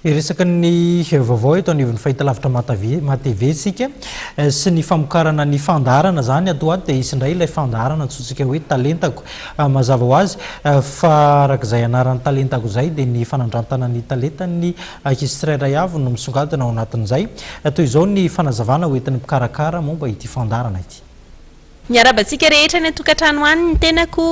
Hiresaka ny vaovao eto anivon'ny fahitalavitra MATV isika sy ny famokarana ny fandaharana izany. Ato ho ato dia hisy indray ilay fandaharana antsointsika hoe Talentako. Mazava ho azy fa araka izay anaran'ny Talentako izay dia ny fanandrantana ny talentan'ny ankizy tsirairay avy no misongadina ao anatin'izay. Toy izao ny fanazavana hoentin'ny mpikarakara momba ity fandaharana ity. Miarahaba antsika rehetra any an-tokantrano any ny tenako,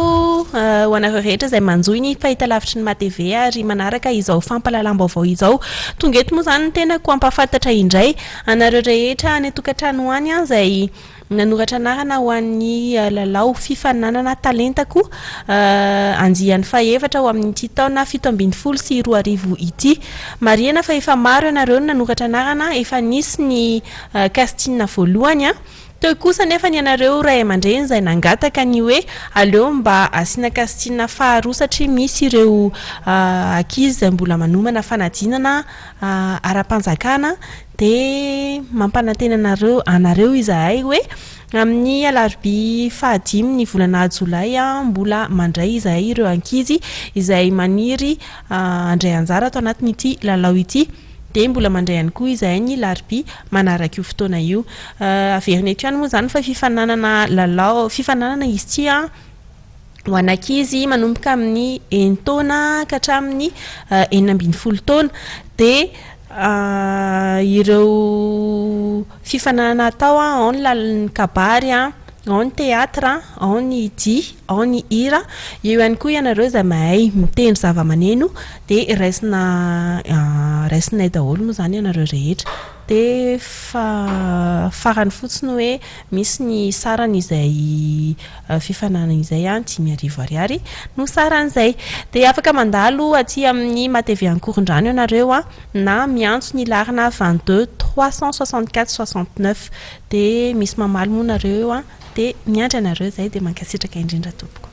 ho anareo rehetra izay manjohy ny fahitalavitry ny MATV ary manaraka izao fampahalalam-baovao izao. Tonga eto moa izany ny tenako hampahafantatra indray anareo rehetra any an-tokantrano any izay nanoratra anarana ho an'ny lalao fifaninanana Talentako andiany fahefatra ho amin'ity taona 2017 ity. Marihana fa efa maro ianareo no nanoratra anarana, efa nisy ny casting voalohany. Teo kosa anefa ny anareo ray aman-dreny izay nangataka ny hoe aleo mba asiana casting faharoa satria misy ireo ankizy izay mbola manomana fanadinana ara-panjakana dia mampanantena anareo anareo izahay hoe amin'ny alarobia fahadimy ny volana jolay mbola mandray izahay ireo ankizy izay maniry handray anjara ato anatin'ity lalao ity. Dia mbola mandray ihany koa izahay ny larobia manaraka io fotoana io. Averina eto ihany moa izany fa fifaninanana lalao, fifaninanana izy ity an, ho an'ankizy manomboka amin'ny enin-taona ka hatramin'ny 16 taona. Dia ireo fifaninanana atao an, ao ny lalin'ny kabary an, ao ny théâtre, ao ny dihy, ao ny hira, eo ihany koa ianareo izay mahay mitendry zavamaneno dia raisina raisinay daholo moa izany ianareo rehetra. Dia fa farany fotsiny hoe misy ny sarany izay fifaninanana izay an, 5000 ariary no saran'izay. Dia afaka mandalo aty amin'ny MATV Ankorondrano ianareo an, na miantso ny laharana 22 364 69. Dia misy mamaly moa nareo eo an, dia miandry anareo izay dia mankasitraka indrindra tompoko.